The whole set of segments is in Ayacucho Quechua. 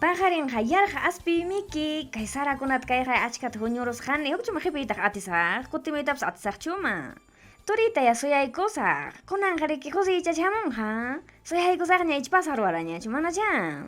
Paqarinqa yarqa aspiymiki, kay sarakunata kayqa achkata huñurusqani, hukchuma qipiytaq atisaq, kutimuytapas atisaqchuma. Turiytaya suyaykusaq, kunanqa riki Joseychach hamunqa, suyaykusaqña ich pasaruwarañachu, manachá.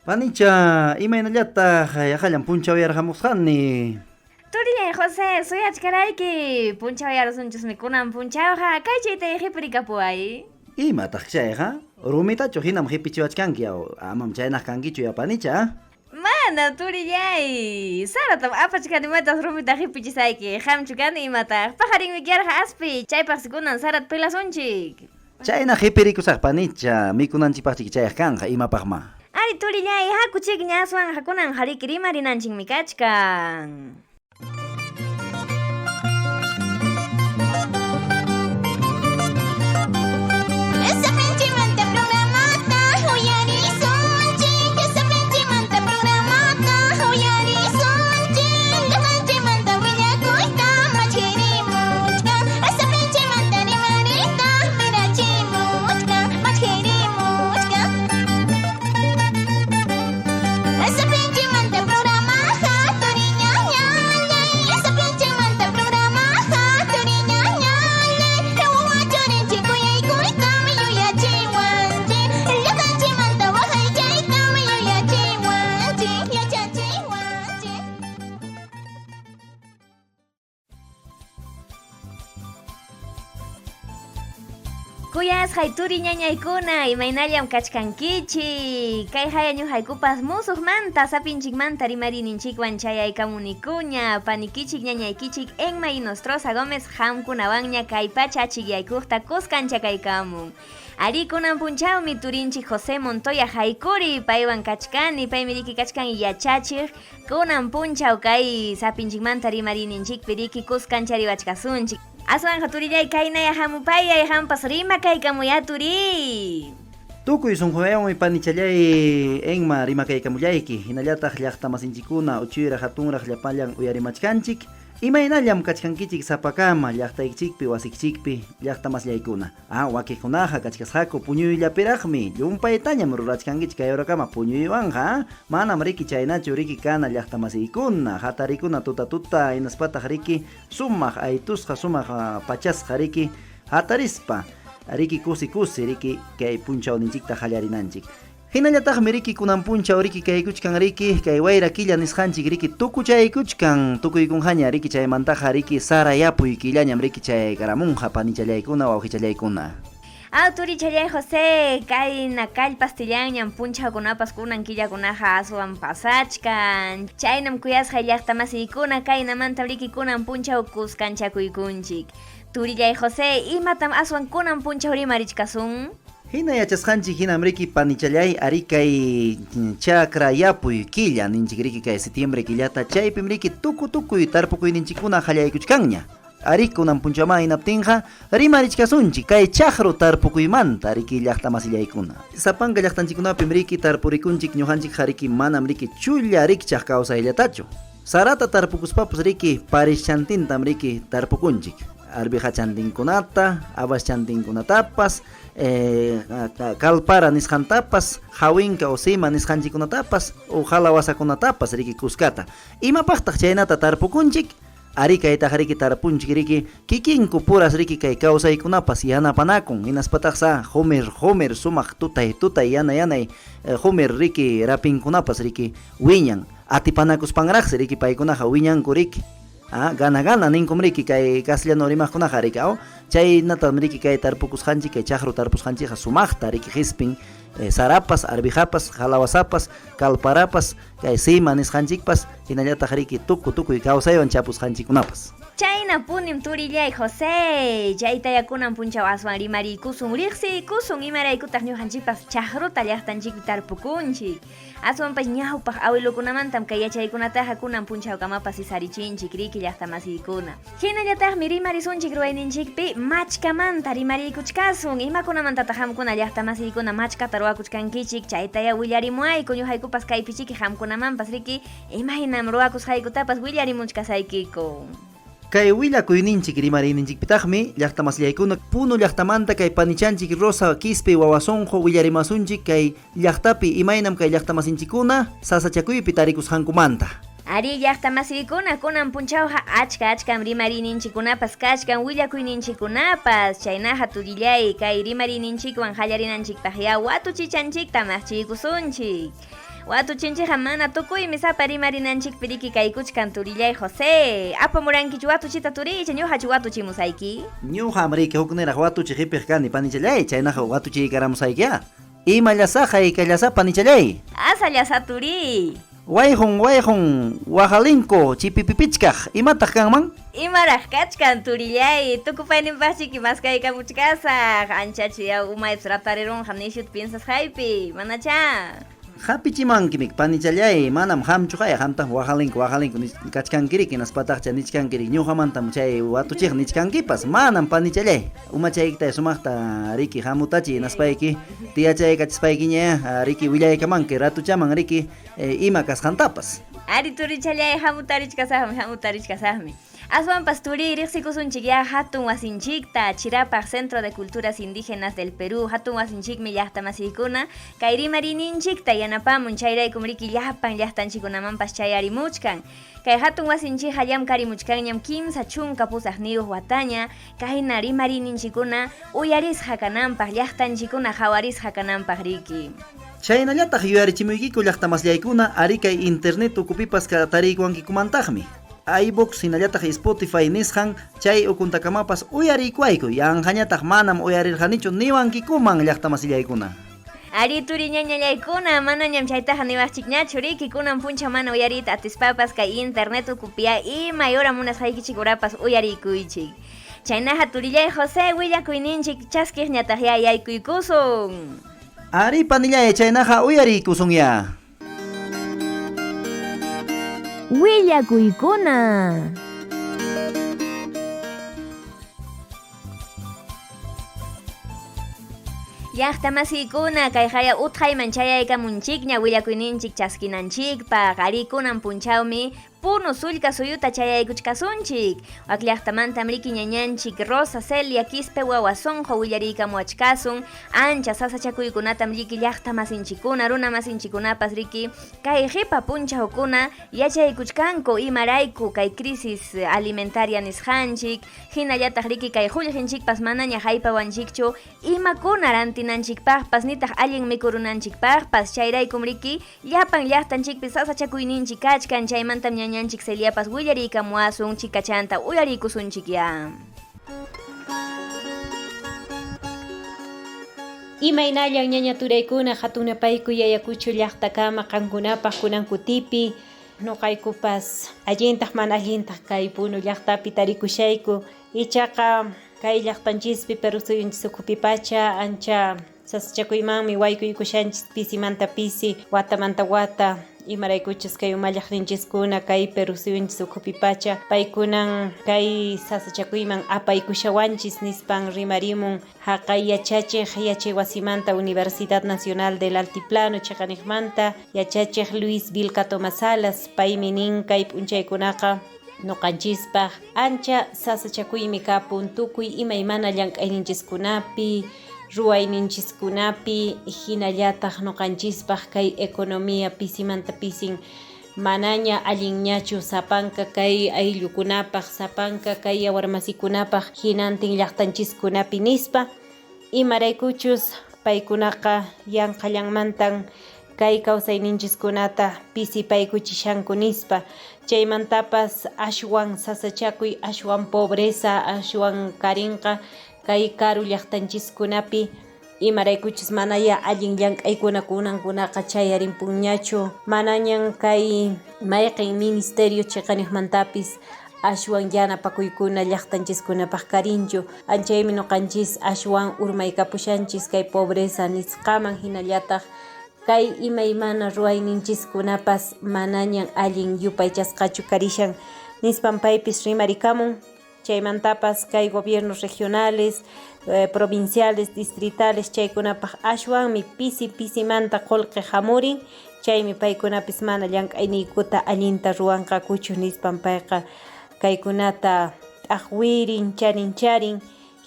Panicha, imaynallataq yaqallan punchawyarqamusqani. Turillay José, suyachkarayki, punchawyarusunchusmi kunan punchawqa, kay chaytaya qipirikapuway. Imataq chayqa? Rumitachu hinam qipichiwachkanki aw? Amam chaynaq kankichu ya panicha. Manam turillay, saratam apachkani maytas rumita qipichisayki, qamchu kani imataq? Paqarinmi yarqa aspiy, chaypaqsi kunan sarata pelasunchik. Chayna qipirikusaq panicha, mikunanchikpaqchiki chayaq kanqa, imapaqmá? Ari turillay, hakuchikña aswanqa kunanqa riki rimarinanchikmi kachkan. Sapinchimanta programata uyarisunchik, sapinchimanta programata uyarisunchik, llaqtanchikmanta willakuyta machkirimuchkan, sapinchimanta rimariyta mirachimuchkan, machkirimuchkan. Sapinchimanta programaqa turiñañallay, sapinchimanta programaqa turiñañallay, wawa churinchik kuyaykuytam yuyachiwanchik, llaqtanchikmanta waqaychaytam yuyachiwanchik, yachachiwanchik. Kuyasqay turi ñañaykuna, imaynallam kachkankichik? Kay haya ñuqaykupas musuqmanta sapinchikmanta rimariyninchikwan chayaykamunikuña. Panikichik ñañaykichik Enma Inostroza Gómez qamkunawanña kay pacha achikyaykuqta kuskanchakaykamun. Arí, kunan punchawmi turinchik José Montoya haykuri, paywan kachkani, paymi riki kachkan yachachiq. Kunan punchaw kay sapinchikmanta rimariyninchikpi riki kuskanchariwachkasunchik. Aswanqa turillay kaynaya hamupayay, qampas rimakaykamuy turiy. Tukuy sunquywanmi panichallay Enma rimakaykamullayki, hinallataq llaqta masinchikkuna uchuyraq hatunraq llapallan uyarimachkanchik. Imaynallam kachkankichik sapakama llaqtaykichikpi wasikichikpi llaqta masillaykuna. A Wakiqkunaqa kachkasqaku puñuyllapiraqmi, llumpaytañam rurachkankichik kay horakama puñuywanqa. Manam riki chaynachu riki kana llaqtamasiykuna, hatarikuna tuta tuta hinaspataq riki sumaq aytusqa sumaq pachasqa riki hatarispa riki kusi kusi riki kay punchawninchikta qallarinanchik. Hinallataqmi riki kunan punchaw riki kaykuchkan riki kay wayra killa nisqanchik riki tukuchaykuchkan tukuykunqaña riki chaymantaqa riki sara yapuy killañam riki chayaykaramunqa panichallaykuna wawqichallaykuna. Aw turichallay José, kayna kallpastillanñam punchawkunapas kunan killakunaqa aswan pasachkan. Chaynam kuyasqay llaqtamasiykuna kaynamantam riki kunan punchaw kuskanchakuykunchik. Turillay José, imatam aswan kunan punchaw rimarichkasun? Hina yachasqanchik hinam riki panichallay ari kay chakra yapuy killa ninchik riki kay setiembre killata chaypim riki tuku tukuy tarpukuyninchikkuna qallaykuchkanña. Ari kunan punchawmá hinaptinqa rimarichkasunchik kay chaqru tarpukuymanta riki llaqtamasillaykuna. Sapanka llaqtanchikkunapim riki tarpurikunchik ñuqanchikqa riki manam riki chulla rikchaq kawsayllatachu. Sarata tarpukuspapas riki parischantintam riki tarpukunchik. Arvijachantinkunata, abaschantinkunatapas, kalpara nisqantapas, hawinka o sima nisqanchikkunatapas o halawasakunatapas riki kuskata. Imapaqtaq chaynata tarpukunchik? Arí kaytaq riki tarpunchik riki kikinku puras riki kay kawsaykunapas yanapanakun hinaspataqsa qumir qumir sumaq tutay tutay yana yanay qumir riki rapinkunapas riki wiñan. Atipanakuspanraqsi riki paykunaqa wiñanku riki. Ah, gana gana ninkum riki kay castellano rimaqkunaqa riki aw. Chaynatam riki kay tarpukusqanchik kay chaqru tarpusqanchikqa sumaqta riki qispin sarapas, arvijapas, jalawasapas, kalparapas, kay sima nisqanchikpas, hinallataq riki tuku tukuy kawsaywan chapusqanchikkunapas. Chaynapunim turillay José, chaytaya kunan punchaw aswan rimariykusun, riqsiykusun imaraykutaq ñuqanchikpas chaqruta llaqtanchikpi tarpukunchik. Aswanpas ñawpaq awilukunamantam kay yachaykunataqa kunan punchawkamapas isarichinchik, riki llaqtamasiykuna. Hinallataqmi rimarisunchik ruwayninchikpi machkamanta rimariykuchkasun. Imakunamantataq qamkuna llaqtamasiykuna machkata ruwakuchkankichik? Chaytayá willarimuwayku, ñuqaykupas kaypichiki qamkunamanpas riki imaynam ruwakusqaykutapas willarimuchkasaykiku. Kay willakuyninchik rimariyninchikpitaqmi llaqtamasillaykuna Puno llaqtamanta kay panichanchik Rosa Quispe wawasunqu willarimasunchik kay llaqtapi imaynam kay llaqtamasinchikkuna sasachakuypi tarikusqankumanta. Arí, llaqtamasiykuna, kunan punchawqa achka achkam rimariyninchikkunapas kachkan, willakuyninchikkunapas. Chaynaqa turillay, kay rimariyninchikwan qallarinanchikpaqyá watuchichanchikta maqchiykusunchik. Watuchinchikqa mana tukuymi sapa rimarinanchikpi riki kaykuchkan turillay José. Apamurankichu watuchita turiy icha ñuqachu watuchimusayki? Ñuqam riki hukniraq watuchi qipiq kani panichallay, chaynaqa watuchiykaramusaykiyá. Ima llasa hayka llasa panichallay? Asa llasa turiy. Wayqun wayqun waqalinku chipipipichkaq, imataq kanman? Imaraq kachkan turillay, tukupayninpaqchiki maskaykamuchkasaq, anchachu yaw umaypas ratarirunqa nishuta piensasqaypi, manachá. Hapichimankimik panichallay, manam qamchu kaya, qamtaqmi waqalinku waqalinku kachkankirik, hinaspataqcha nichkankirik ñuqamantam chay watuchiq nichkankipas, manam panichallay. Umachaykitay sumaqta riki hamutachiy hinaspayki tiyachaykachispaykiña riki willaykamanki ratuchaman riki ima kasqantapas. Ari turichallay hamutarichkasaqmi hamutarichkasaqmi. Aswanpas turiy riqsikusunchikyá hatun wasinchikta, Chirapaq Centro de Culturas Indígenas del Perú hatun wasinchikmi llaqtamasiykuna kay rimariyninchikta yanapamun, chayraykum riki llapan llaqtanchikkunamanpas chayarimuchkan. Kay hatun wasinchikqa llamkarimuchkanñam 38 wataña, kayna rimariyninchikkuna uyarisqa kananpaq, llaqtanchikkuna qawarisqa kananpaq riki. Chaynallataq yuyarichimuykiku llaqtamasllaykuna ari kay internet ukupipas tariykuwankikumantaqmi. iVoox hinallataq Spotify nisqan chay ukuntakamapas uyariykuwayku, yanqañataq manam uyarirqanichu niwankikuman llaqtamasillaykuna. Ari turi ñañallaykuna, manañam chaytaqa niwaqchikñachu riki, kunan punchaw mana uyariyta atispapas kay internet ukupiyá imay hora munasqaykichik horapas uyariykuychik. Chaynaqa turillay José willakuyninchik chaskiqñataqyá yaykuykusun. Ari panillay, chaynaqa uyariykusunyá. Willakuykuna. Llaqta masiykuna, kayqaya utqayman chayaykamunchikña willakuyninchik chaskinanchikpaq. Arí, kunan punchawmi Puno sullka suyuta chayaykuchkasunchik. Wak llaqtamantam riki ñañanchik Rosa Celia Quispe wawa sunqu willariykamuwachkasun. Ancha sasachakuykunatam riki llaqta masinchikkuna, runa masinchikkunapas riki kay qipa punchawkuna yachaykuchkanku imarayku kay crisis alimentaria nisqanchik, hinallataq riki kay qullqinchikpas manaña haypawanchikchu imakuna rantinanchikpaqpas nitaq allin mikurunanchikpaqpas. Chayraykum riki llapan llaqtanchikpi sasachakuyninchik kachkan, chaymantam ñañanchik Celiapas willariykamuwasun chikachanta uyariykusunchikyá. Imaynallan ñaña turaykuna hatunapayku Ayacucho llaqtakama qankunapaq kunan kutipi nuqaykupas allintaq mana allintaq kay Puno llaqtapi tarikushayku, ichaqa kay llaqtanchispi Perú suyunchis ukhupi pacha ancha sasachakuymanmi waykuykushanchis pisimanta pisi watamanta wata, imaraykuchus kay umallaqninchiskuna kay Perú suyunchis ukhupi pacha paykunan kay sasachakuyman apaykushawanchis nispan rimarimun haqay yachachiq yachay wasimanta Universidad Nacional del Altiplano chiqaniqmanta yachachiq Luis Vilca Tomasalas, paymi nin kay p'unchaykunaqa nuqanchispaq ancha sasachakuymi kapun tukuy imaymana llank'ayninchiskunapi, ruwayninchiskunapi, hinallataq nuqanchispaq kay economía pisimanta pisin manaña allinñachu sapanka kay ayllukunapaq, sapanka kay yawarmasikunapaq hinantin llaqtanchiskunapi nispa, imaraykuchus paykunaqa yanqallanmantan kay kawsayninchiskunata pisipaykuchishanku nispa, chaymantapas ashwan sasachakuy, ashwan pobreza, ashwan karinqa kay karu llaqtanchiskunapi, imaraykuchus manaya allin llank'aykuna kunankunaqa chayarimpunñachu, manañan kay mayqin ministerio chiqaniqmantapis ashwan yanapakuykuna llaqtanchiskunapaq karinchu, anchaymi nuqanchis ashwan urmaykapushanchis kay pobreza nisqaman, hinallataq kay imaymana ruwayninchiskunapas manañan allin yupaychasqachu karishan nispan paypis rimarikamun. Chaymantapas kay gobiernos regionales, provinciales, distritales chaykunapaq ashwanmi pisi pisimanta qullqi hamurin, chaymi paykunapis mana llank'ayniykuta allinta ruwanqakuchu nispan payqa kaykunata t'aqwirin, charincharin,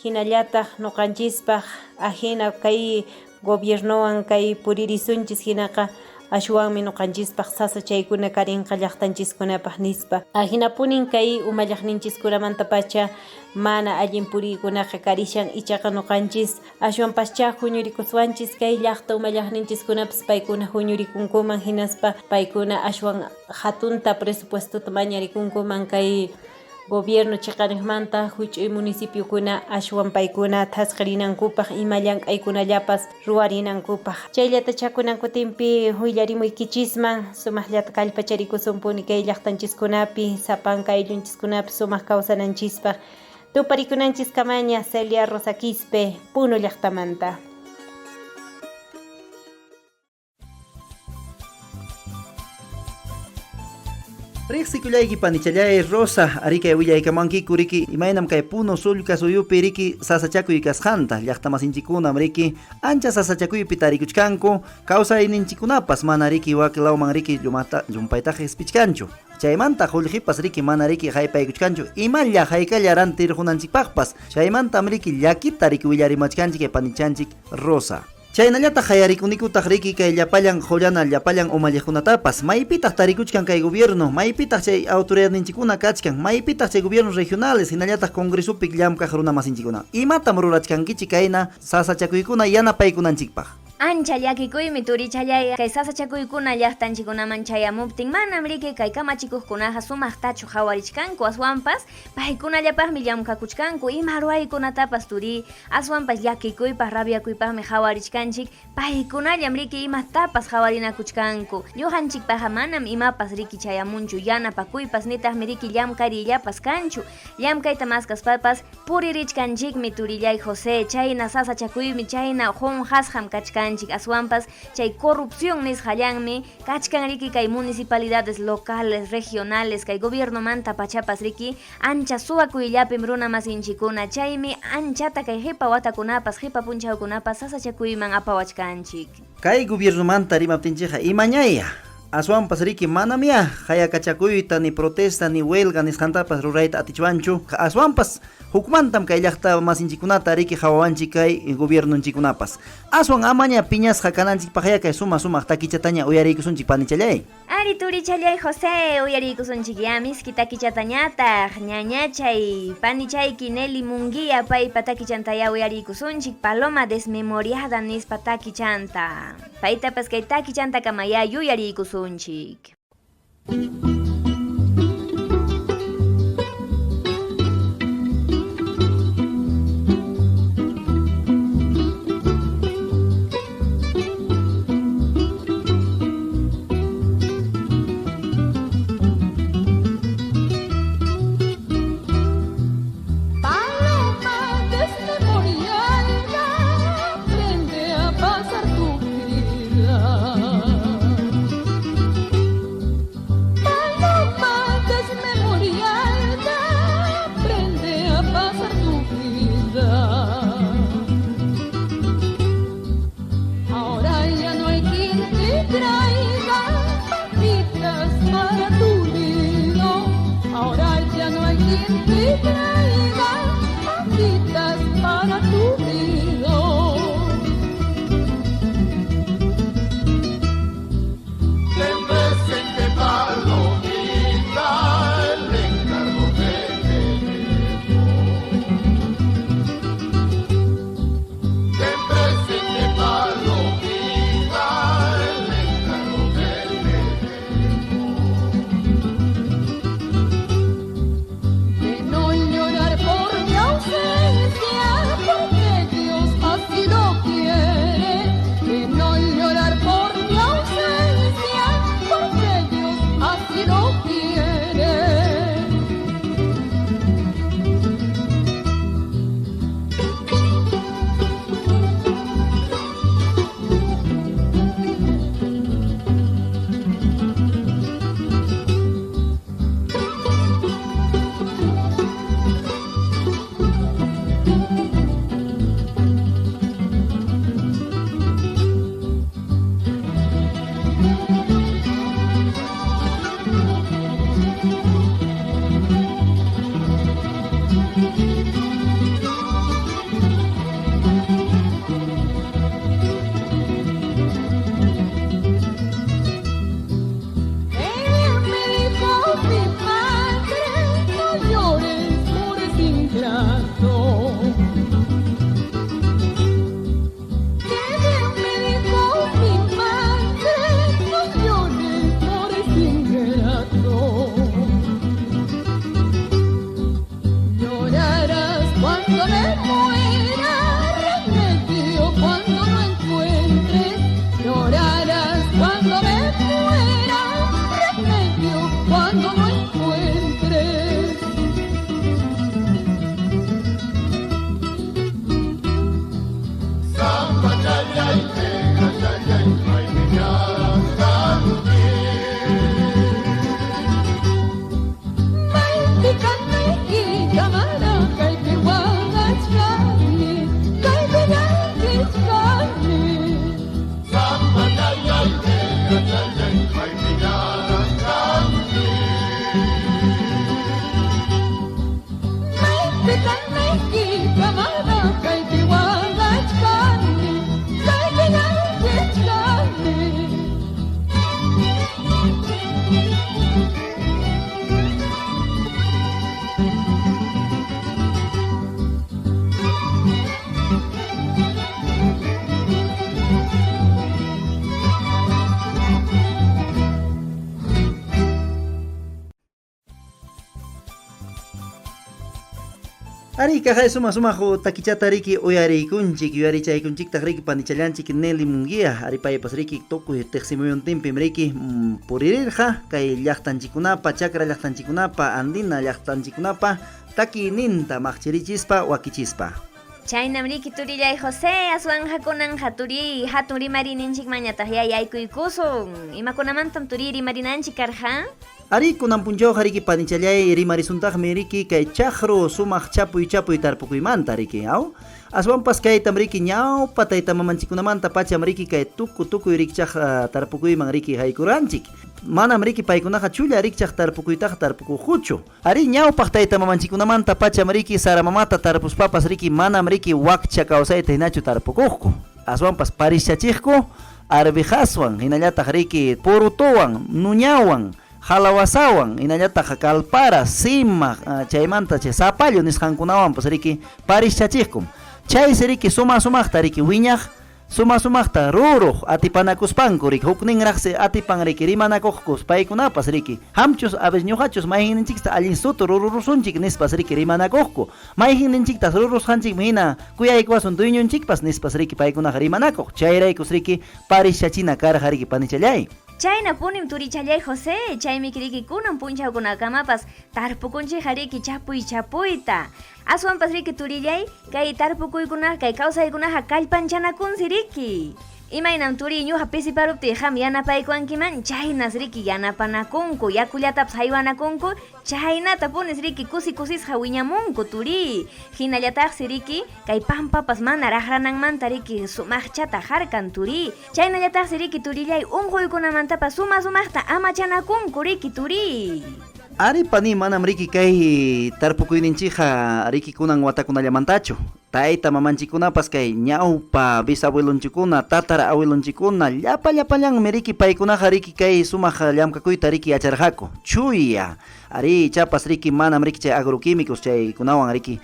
hinallataq nuqanchispaq ahina kay gobiernowan kay puririsunchis hinaqa ashwanmi nuqanchispaq sasachaykuna karinqa llaqtanchiskunapaq nispa. Ahinapunin kay umallaqninchiskunamantapacha mana allin puriykunaqa karishan, ichaqa nuqanchis ashwanpaschá huñurikuswanchis kay llaqta umallaqninchiskunapas paykuna huñurikunkuman hinaspa paykuna ashwan hatunta presupuestota mañarikunkuman kay gobierno chiqaniqmanta huch'uy municipiokuna ashwan paykuna thasqirinankupaq ima llank'aykunallapas ruwarinankupaq. Chayllata kunan kutinpi willarimuykichisman sumaqllata kallpacharikusunpuni kay llaqtanchiskunapi sapanka ayllunchiskunapi sumaq kawsananchispaq. Tuparikunanchiskamaña Celia Rosa Quispe, Puno llaqtamanta. Riqsikullayki panichallay Rosa, arikay willaykamankiku riki imaynam kay Puno sullka suyupi riki sasachakuy kasqanta, llaqtamasinchikunam riki ancha sasachakuypi tarikuchkanku, kawsayninchikunapas mana riki wak lawman riki llumpaytaqa qispichkanchu. Chaymanta qullqipas riki mana riki haypaykuchkanchu, imalla haykalla rantirqunanchikpaqpas, chaymantam riki llakita riki willarimachkanchik kay panichanchik Rosa. Chaynallataq hayarikunikutaq riki kay llapallan qullana llapallan umalliqkunatapas, maypitaq tarikuchkan kay gobierno, maypitaq chay autoridadninchikkuna kachkan, maypitaq chay gobiernos regionales hinallataq congresopi llamkaq runamasinchikkuna, imatam rurachkankichik kayna sasachakuykuna yanapaykunanchikpaq. Ancha llakikuymi turichallay kay sasachakuykuna llaqtanchikkunaman chayamuptin manam riki kay kamachikuqkunaqa sumaqtachu qhawarichkanku, aswanpas paykunallapaqmi llamkakuchkanku ima ruwaykunatapas turi, aswanpas llakikuypaq rabiakuypaqmi qhawarichkanchik, paykunallam riki imatapas qhawarinakuchkanku. Ñuqanchikpaqqa manam imapas riki chayamunchu, yanapakuypas nitaqmi riki llamkariyllapas kanchu. Llamkayta maskaspapas puririchkanchikmi turillay José, chayna sasachakuymi, chayna qunqasqam kachkanchik, aswanpas chay corrupción nisqallanmi kachkan riki kay municipalidades locales, regionales, kay gobiernomanta pachapas riki ancha suwakuyllapim runa masinchikuna, chaymi anchata kay qipa watakunapas, qipa punchawkunapas sasachakuyman apawachkanchik. Kay gobiernomanta rimaptinchikqa imañaya, aswanpas riki manamya hayakachakuyta ni protesta ni huelga nisqantapas rurayta atichwanchu, aswanpas hukmantam kay llaqta masinchikkunata riki qhawawanchik kay gobiernonchikkunapas. Aswan amaña piñasqa kananchikpaqya kay suma sumaq takichataña uyariykusunchik panichallay. Ari turichallay José, uyariykusunchik ya miski takichatañataq, ñañachay, panichayki Nelly Munguía paypa takichantaya uyariykusunchik, Paloma desmemoriada nispa takichanta. Paytapas kay takichantakamaya yuyariykusunchik. Paloma desmemoriada, aprende a pasar tu vida. Paloma desmemoriada, aprende a pasar tu vida. Ahora ya no hay quien te traiga pajitas para tu nido. Ahora ya no hay quien te traiga pajitas para tu nido. Ten presente, palomita, el encargo que te dejo. Ten presente, palomita, el encargo que te dejo. De no llorar por Ñañachallay, maypillaraq kanki? Maypitan niykikamara kaypi waqachkani, kaypi llakichkani. Ari kaqay suma sumaq takichata riki uyariykunchik, yuyarichaykunchiktaq riki panichallanchik Nelly Munguía, ari paypas riki tukuy tiqsimuyuntinpim riki puririrqa kay llaqtanchikkunapa, chakra llaqtanchikkunapa, andina llaqtanchikkunapa takiyninta maqchirichispa wakichispa. Chaynam riki turillay José, aswanqa kunanqa turiy hatun rimariyninchikmanñataq yaykuykusun. Imakunamantam turiy rimarinanchik karqa? Ari kunan punchawqa riki panichallay rimarisuntaqmi riki kay chaqru sumaq chapuy chapuy tarpukuymanta riki, aw? Aswanpas kaytam riki ñawpa tayta mamanchikkunamanta pacham riki kay tuku tukuy rikchaq tarpukuyman riki haykuranchik. Manam riki paykunaqa chulla rikchaq tarpukuytaqa tarpukuqkuchu. Arí, ñawpaq tayta mamanchikkunamanta pacham riki sara mamata tarpuspapas riki manam riki wakcha kawsayta hinachu tarpukuqku. Aswanpas parischachiqku arvejaswan, hinallataq riki purutuwan, nuñawan, halawasawan, hinallataq kalpara, sima, chaymanta chay zapallo nisqankunawanpas riki parischachiqkum. Chaysi riki suma sumaqta riki wiñaq Suma sumaqta ruruq atipanakuspanku riki, hukninraqsi atipan riki rimanakuqkus paykunapas riki, hamchus aves ñuqachus mayqinninchikta allin sutu rururusunchik nispas riki rimanakuqku, mayqinninchiktas rurusqanchikmi hina kuyaykuwasun dueñonchikpas nispas riki paykunaqa rimanakuq, chayraykus riki parischachina karqa riki panichallay. Chaynapunim turichallay José, chaymi riki kunan punchawkunakamapas tarpukunchikqa riki chapuy chapuyta. Aswanpas riki turillay, kay tarpukuykunaqa kay kawsaykunaqa kallpanchanakunsi riki. Imaynam turiy ñuqa pisiparuptiy qam yanapaykuwankiman, chaynas riki yanapanakunku, yakullatapas haywanakunku, chaynatapunis riki kusi kusisqa wiñamunku turiy. Hinallataqsi riki kay pampapas mana raqrananmanta riki sumaqchata harkan turiy. Chaynallataqsi riki turillay unquykunamantapas suma sumaqta amachanakunku riki turiy. Ari pani, manam riki kay tarpukuyninchikqa riki kunan watakunallamantachu. Tayta mamanchikkunapas kay ñawpa bisabuelonchikkuna, tatara abuelonchikkuna, llapa llapallanmi riki paykunaqa riki kay sumaq llamkakuyta riki yacharqaku. Chuya. Ari ichapas riki manam riki chay agroquímicos chaykunawan riki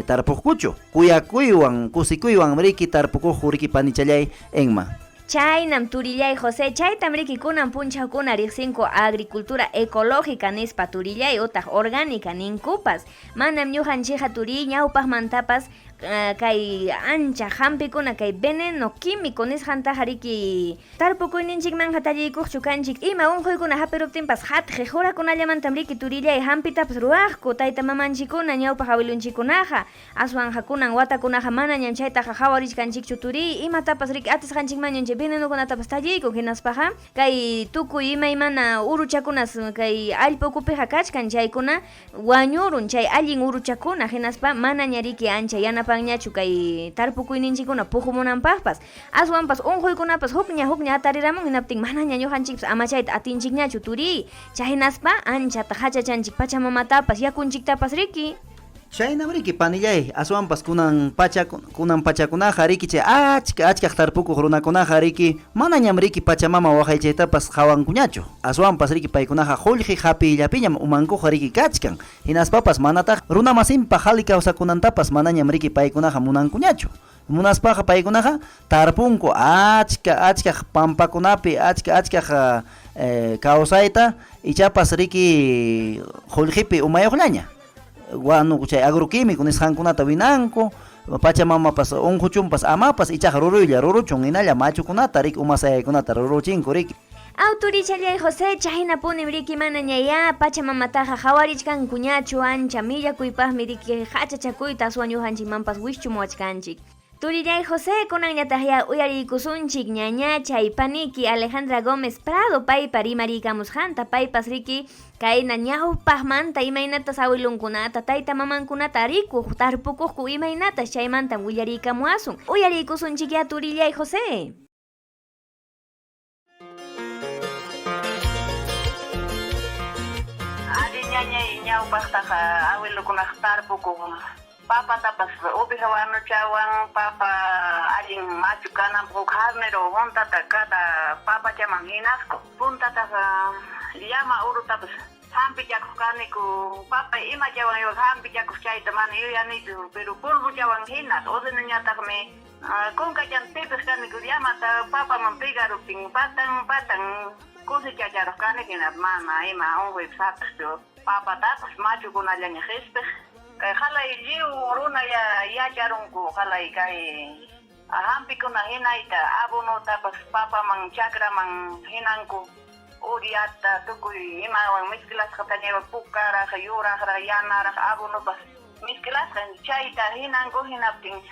tarpuqkuchu. Kuyakuywan, kusikuywan riki tarpukuqku riki panichallay Enma. Chaynam turillay José, chaytam riki kunan punchawkuna riqsinku agricultura ecológica nispa turillay utaq orgánica ninkupas. Manam ñuqanchikqa turiy ñawpaqmantapas kay ancha hampikuna kay veneno químico nisqantaqa riki tarpukuyninchikmanqa talliykuqchu kanchik. Ima unquykuna hapiruptinpas hatqi qurakunallamantam riki turillay hampitapas ruwaqku tayta mamanchikkuna ñawpaq awilunchikkunaqa. Aswanqa kunan watakunaqa manañam chaytaqa qawarichkanchikchu turiy, imatapas riki atisqanchikmanñam chay venenokunatapas talliykun, hinaspaqa kay tukuy imaymana uruchakunas kay allpa ukupiqa kachkan chaykuna wañurun chay allin uruchakuna, hinaspa manaña riki ancha yanapanñachu kay tarpukuyninchikkuna puqumunanpaqpas, aswanpas unquykunapas hukña hukña hatariramun hinaptin manaña ñuqanchikpas amachayta atinchikñachu turiy, chaynaspa anchata hachachanchik pachamamatapas yakunchiktapas riki. Chaynam riki panillay, aswanpas kunan pacha kunan pachakunaqa riki chay achka achkaq tarpukuq runakunaqa riki manañam riki pachamama waqaychaytapas qawankuñachu, aswanpas riki paykunaqa qullqi hapiyllapiñam umankuqa riki kachkan, hinaspapas manataq runamasinpa qhali kawsakunantapas manañam riki paykunaqa munankuñachu. Munaspaqa paykunaqa tarpunku achka achkaq pampakunapi achka achkaq kawsayta ichapas riki qullqipi umayuqllaña. Wanu chay agroquímico nisqankunata winanku, pachamamapas unquchunpas amapas ichaqa ruruylla ruruchun hinalla machukunata riki umasayaykunata ruruchinku riki. Awturichallay José, chaynapunim riki manañayá pachamamataqa qawarichkankuñachu ancha millakuypaqmi riki hachachakuyta aswan ñuqanchikmanpas wischumuwachkanchik. Turillay José, kunanñataqyá uyariykusunchik ñañachay paniki Alejandra Gómez Prado paypa rimariykamusqanta, paypas riki kayna ñawpaqmanta imaynatas awilunkunata, tayta mamankunata rikuq, tarpukuqku imaynatas chaymantam willariykamuwasun. Uyariykusunchikyá turillay José. ñañay ñawpaqtaqa awilukunaqa tarpukuq papatapas oveja wanuchawan papa allin machu kananpaq huk jarnero juntata cada papachaman hinasku. Puntataqa llama urutapas hampichakuq kaniku papa imachawan hampichakuq chayta mana yuyanichu pero polvochawan hinas osinoñataqmi kunkachan tipiq kaniku llamata papaman pegaruptin patan patan cosechacharuq kani hina mana ima unquypas hapiqchu papatapas machukunallaña qispiq. Kay qalay lliw runa yacharunku qalay kay hampikuna hinayta abonotapas papaman chakraman hinanku uriata tukuy imawan mezclasqataña pukaraq yuraqraq yanaraq abonopas mezclasqa chayta hinanku hinaptin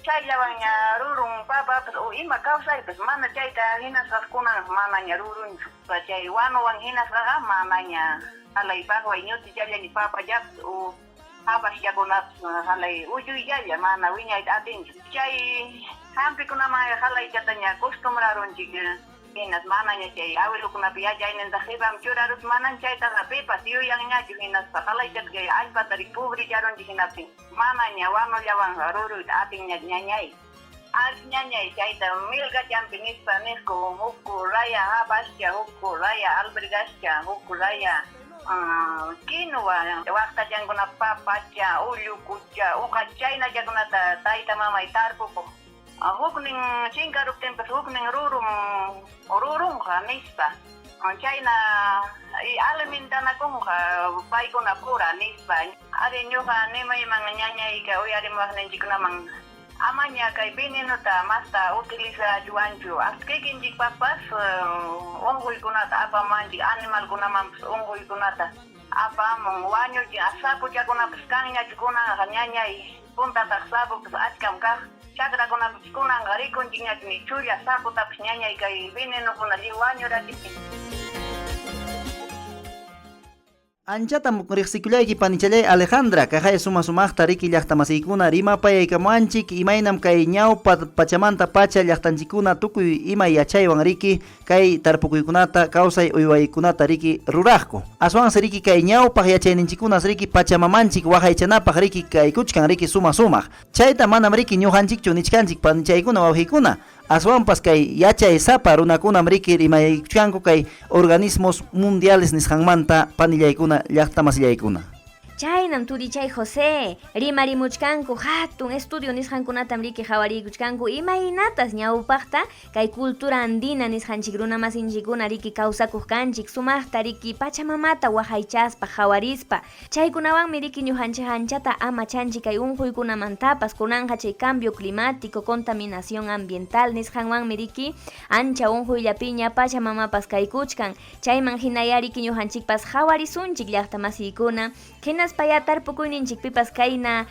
chayllawanña rurun papapas o ima kawsaypas mana chayta hinasqaqa kunan manaña rurunchu chay wanuwan hinasqaqa manaña qalay paqway ñutichallaña papallapas o habasllakunapas qalay uchuyllalla mana wiñayta atinchu chay hampikunaman qalaychataña acostumbrarunchik hinas manaña chay awilukunapi yachayninta qipaman churarus manan chaytaqa pipas yuyanñachu hinaspa qalaychata chay allpata pobricharunchik hinaptin manaña wanullawanqa ruruyta atinña ñañay. Ari ñañay chayta milkachampi nispa niqku huk raya habascha huk raya albergascha huk raya quinua waqtachankuna papacha ullukucha uqa chaynachakunata tayta mamay tarpukuq huknin chinkaruptinpas huknin rurunqa nispa chayna alimintanakunqa paykuna pura nispa ari ñuqa nimayman ñañayka uyarimuwaqninchikkunaman amaña kay venenota masta utilizachuwanchu hasta kikinchikpaqpas unquykunata apamanchik animalkunamanpas unquykunata apamun wañuchin sapuchakunapas kanñachu kunanqa ñañay puntataq sapupas achkam kaq chakrakunapas kunanqa rikunchikñachu ni chulla saputapas ñañay kay venenokuna lliw wañurachiptin. Anchatam riqsikullayki panichalay Alejandra, kaqay suma sumaqta riki llaqtamasiykuna rimapayaykamuanchik imaynam kay ñawpa pachamanta pacha llaqtanchikkuna tukuy ima yachaywan riki kay tarpukuykunata kawsay uywaykunata riki ruraqku. Aswansi riki kay ñawpaq yachayninchikkunas riki pachamamanchik waqaychanapaq riki kaykuchkan riki suma sumaq. Chayta manam riki ñuqanchikchu nichkanchik panichaykuna wawqiykuna. Aswanpas kay yachaysapa runakunam riki rimaykuchkanku kay organismos mundiales nisqanmanta panillaykuna llaqtamasillaykuna. Chaynam turichay José rimarimuchkanku hatun estudio nisqankunatam riki qhawariykuchkanku imaynatas ñawpaqta kay cultura andina nisqanchik runamasinchikkuna riki kawsakuq kanchik sumaqta riki pachamamata waqaychaspa qhawarispa chaykunawanmi riki ñuqanchik anchata amachanchik kay unquykunamantapas kunanqa chay cambio climático contaminación ambiental nisqanwanmi riki ancha unquyllapiña pachamamapas kaykuchkan chayman hinaya riki ñuqanchikpas qhawarisunchik llaqtamasiykuna hinaspaya tarpukuyninchikpipas kayna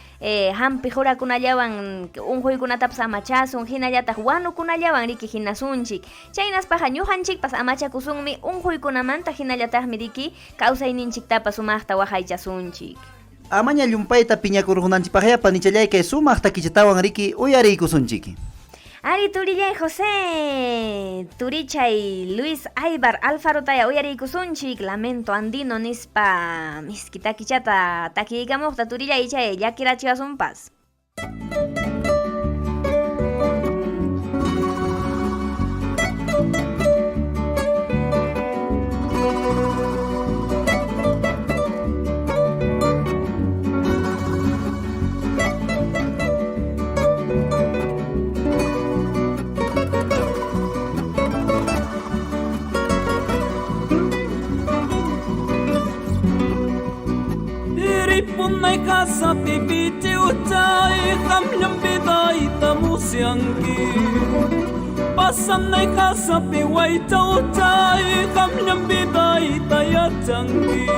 hampi qurakunallawan unquykunatapas amachasun hinallataq wanukunallawan riki hinasunchik chaynaspaqa ñuqanchikpas amachakusunmi unquykunamanta hinallataqmi riki kawsayninchiktapas sumaqta waqaychasunchik. Amaña llumpayta piñakurqunanchikpaqya panichalay kay sumaq takichatawan riki uyariykusunchik. Ari turillay José, turichay Luis Aybar Alfarotaya uyariykusunchik lamento andino nispa miski takichata takiykamuqta turillay chay llakirachiwasunpas. Ripunay casa pipiti utay kamlyam biday tamusyanki Pasanay casa piway utay kamlyam biday tayachanki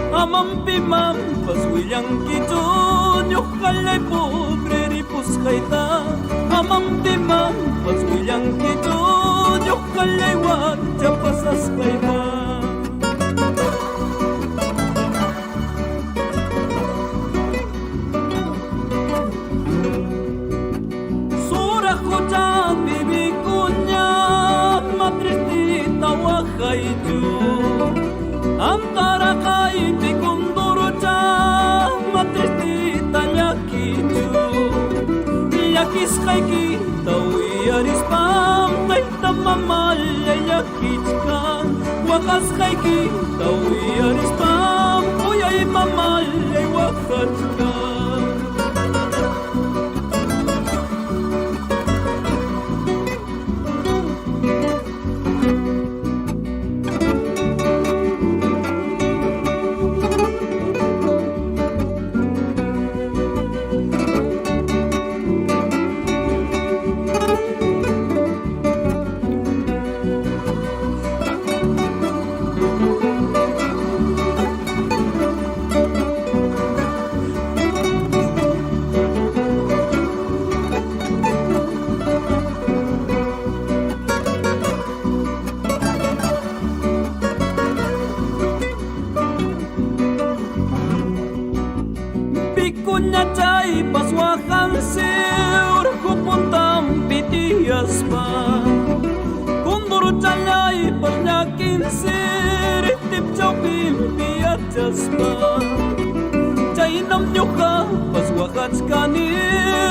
Amam pimam paswilyanki ñuqallay pobre ripusqayta Amam pimam paswilyanki ñuqallay wakcha pasasqayta. Antaraqaypi kundurucha matristita llakichu. Llakisqaykita uyarispam tayta mamallay llakichkan. Waqasqaykita uyarispam uyay mamallay waqachkan. Vicuña chaypas wajansi urqu puntanpi tiyaspa. Kundurchallaypas llakinsi ritip chawpinpi yachaspa. Chaynam ñuqapas waqachkani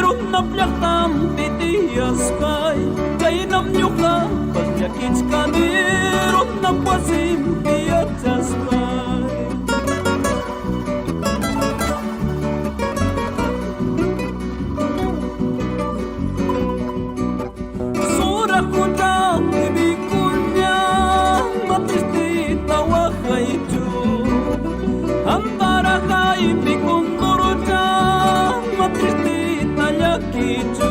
runap llaqtanpi tiyaspay. Chaynam ñuqapas llakichkani runap wasinpi yachaspay. Surakuchapi vicuña matristita waqaychu. Antaraqaypi kundurucha matristita llakichu.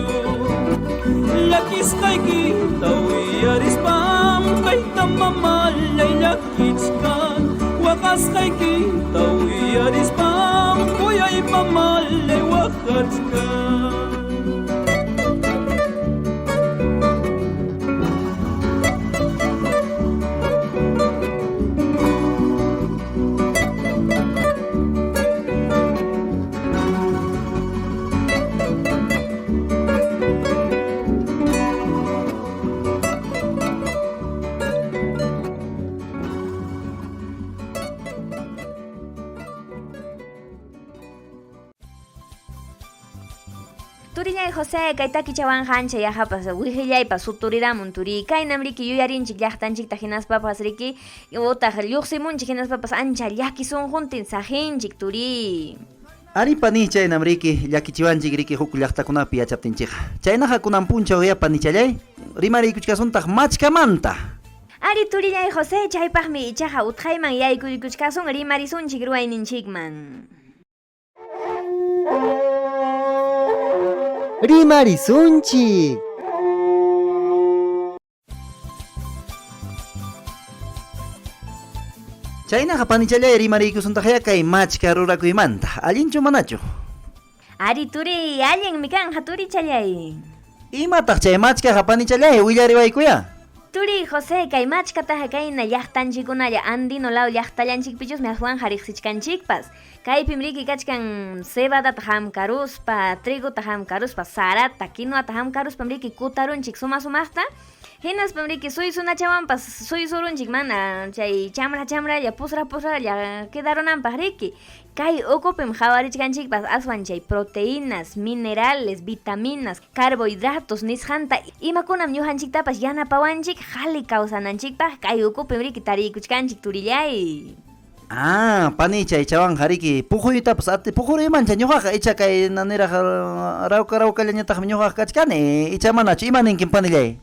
Llakisqaykita uyarispam tayta mamallay llakichkan. Waqasqaykita uyarispam uyay mamallay waqachkan. Turillay José, kay takichawanqa ancha yaqapas wiqillaypas suturiramun turi. Kaynam riki yuyarinchik llaqtanchikta hinaspapas riki utaq lluqsimunchik hinaspapas ancha llaki sunquntin saqinchik turi. Ari pani chaynam riki llakichiwanchik riki huk llaqtakunapi yachaptinchikqa. Chaynaqa kunan punchaw ya panichallay rimariykuchkasuntaq machkamanta. Ari turillay José, chaypaqmi ichaqa utqayman yaykuykuchkasun rimarisunchik ruwayninchikman. Rimarisunchik. Chaynaqa panichallay rimariykusuntaqya kay machka rurakuymanta. Allinchu manachu? Ari turi, allinmi kanja turichallay. Imataq chay machkaqa panichallay willariwaykuya? Turi José, kay machkataqa kayna llaqtanchikkunalla andino law llaqtallanchikpichusmi aswanja riqsichkanchikpas. Kaypim riki kachkan cebadata hamkaruspa, trigota hamkaruspa, sarata, quinuata hamkaruspam riki kutarunchik suma sumaqta. Hinaspam riki suysunachawanpas suysurunchik mana chay chamra chamralla pusra pusralla quedarunanpaq riki. Kay ukupim qhawarichkanchikpas aswan chay proteínas, minerales, vitaminas, carbohidratos nisqanta imakunam ñuqanchiktapas yanapawanchik qhali kawsananchikpaq kay ukupim riki tariykuchkanchik turillay. Ah, pani chaychawanqa riki puquytapas ati puquriymancha ñuqaqa icha kay naniraq rawka rawkallañataqmi ñuqaqa kachkani icha manachu ima ninkin panillay.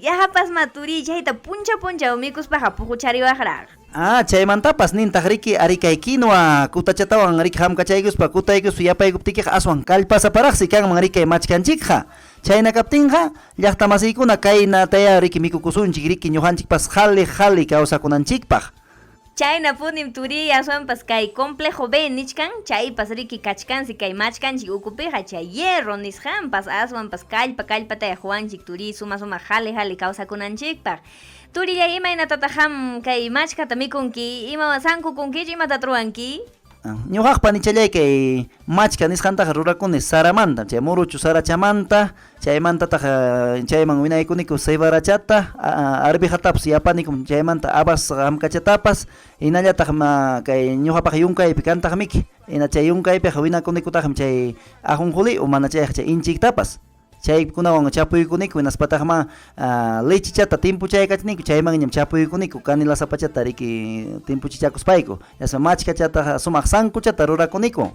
Yaqapas ma turiy chayta puncha punchaw mikuspaqa puquchariwaqraq. Ah, chaymantapas nintaq riki ari kay quinua kutachatawan riki hamkachaykuspa kutaykuspa yapaykuptikiqa aswan kallpasaparaqsi kanman riki kay machkanchikqa. Chayna kaptinqa llaqtamasiykuna kaynataya riki mikukusunchik riki ñuqanchikpas qhali qhali kawsakunanchikpaq. Chaynapunim turiy aswanpas kay complejo B nichkan chaypas riki kachkansi kay machkanchik ukupiqa chay hierro nisqanpas aswanpas kallpa kallpataya quwanchik turiy suma suma qhali qhali kawsakunanchikpaq. Turillay imaynatataq qam kay machkata mikunki imawan sankukunkichu imatataq ruwanki? Ñuqaq panichallay kay machka nisqantaqa rurakuni saramantam, chay muruchu sarachamanta, chaymantataq chayman winaykuniku cebarachata, arvejatapas yapanikum chaymanta habas hamkachatapas, hinallataq kay ñuqapaq yunkaypi kantaqmiki, hina chay yunkaypiqa winakunikutaqmi chay ajonjolí o mana chayqa chay inchiktapas. Chaykunawan chapuykuniku hinaspataqmá lechichata timpuchaykachiniku chaymanñam chapuykuniku canela sapachata riki timpuchichakuspayku hinaspa machkachata sumaq sankuchata rurakuniku.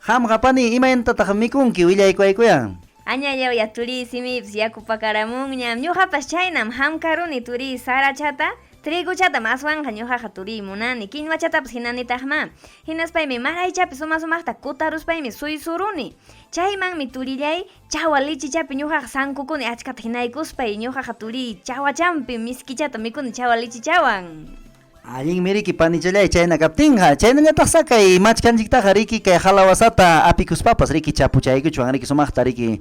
Qamqa pani imaynatataq mikunki willaykuwaykuya. Añallawya turiy simiypas yaku pakaramunñam ñuqapas chaynam hamkaruni turiy sarachata Triguchatam aswanqa ñuqaqa turiy munani, kiñwachatapas hinanitaqmá. Hinaspaymi maraychapi suma-sumaqta kutaruspaymi suysuruni. Chaymanmi turillay chawa lichichapi ñuqaqa sankukuni achkata hinaykuspay, ñuqaqa turiy chawachanpi miskichata mikuni chawa lichichawan. Allinmi riki panichallay chayna kaptinqa. Chaynallataqsá kay machkanchiktaqa riki kay qalawasata apikuspapas riki chapuchaykuchwan riki sumaqta riki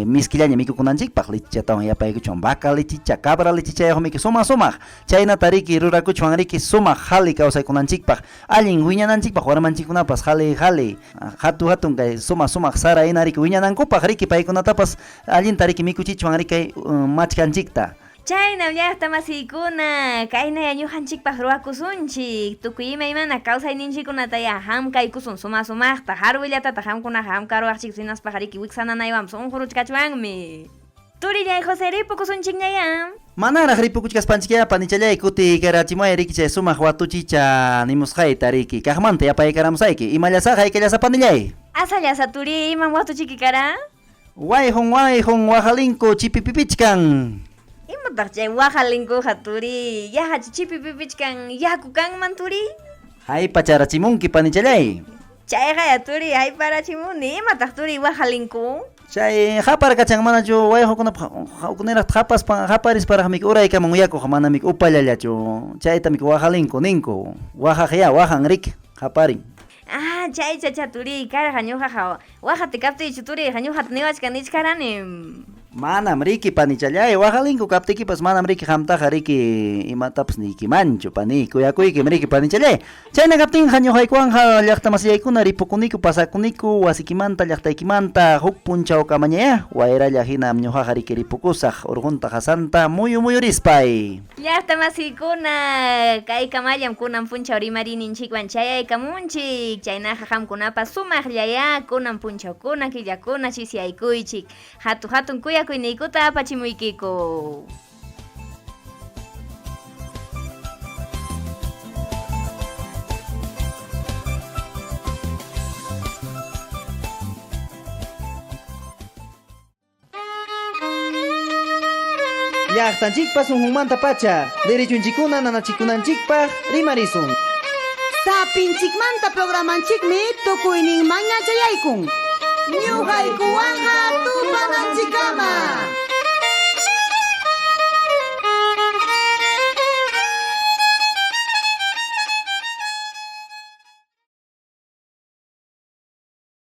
Miskillaña mikukunanchikpaq lichichatawan yapaykuchwan vaca lichicha, cabra lichichayuqmiki suma sumaq. Chaynata riki rurakuchwan riki sumaq qhali kawsaykunanchikpaq, allin wiñananchikpaq warmanchikkunapas qhali qhali, hatu hatun kay suma sumaq sara hina riki wiñanankupaq riki paykunatapas allinta riki mikuchichwan riki kay machkanchikta. Chaynam llaqta masiykuna, kaynayá ñuqanchikpaq ruwakusunchik, tukuy imaymana kawsayninchikkunatayá hamkaykusun suma sumaqta, harwillatataq qamkunaqa hamkaruwaqchikpas hinaspaqa riki wiksa nanaywanpas unquruchkachwanmi. Turillay José, ripukusunchikñayá. Manaraq ripukuchkaspanchikyá panichallay kutiykarachimuway riki chay sumaq watuchicha nimusqayta riki, kaqmanta yapaykaramusayki, imallasaq haykallasa panillay. Asallasa turiy, imam watuchiki kara? Wayqun wayqun waqalinku chipipipichkan. Imataq chay waqalinkuqa turiy? Yaqachu chipipipichkan yaku kanman turiy? Haypacharachimunki panichallay. Chayqaya turiy hayparachimuni. Imataq turiy waqalinku? Chay qaparkachan manachu wayqukunapaq hukniraqta qapaspan qaparisparaqmiki uraykamun yakuqa manamiki upallallachu. Chaytamiki waqalinku ninku. Waqaqyá waqan riki qaparin. Ah, chaychacha turiy karqa ñuqaqa Waqati kaptiychu turiyqa ñuqata niwachkan nichkaranim. Manam riki panichallay, waqalinku kaptikipas manam riki qamtaqa riki imatapas niykimanchu paniy, kuyakuykim riki panichallay. Chayna kaptinqa ñuqaykuwanqa llaqtamasillaykuna ripukuniku pasakuniku wasikimanta llaqtaykimanta huk punchawkamañayá wayralla hinam ñuqaqa riki ripukusaq urqunta qasanta muyu muyurispay. Llaqta masiykuna, kaykamallam kunan punchaw rimariyninchikwan chayaykamunchik. Chaynaqa qamkunapas sumaqllayá kunan punchawkuna, killakuna chisyaykuychik. Hatu-hatun kuyakuyniykuta apachimuykiku. Llaqtanchikpa sunqunmanta pacha, derechunchikkuna nanachikunanchikpaq rimarisun. Sapinchikmanta programanchikmi tukuyninmanña chayaykun. Ñuqaykuwanqa tupananchikkama.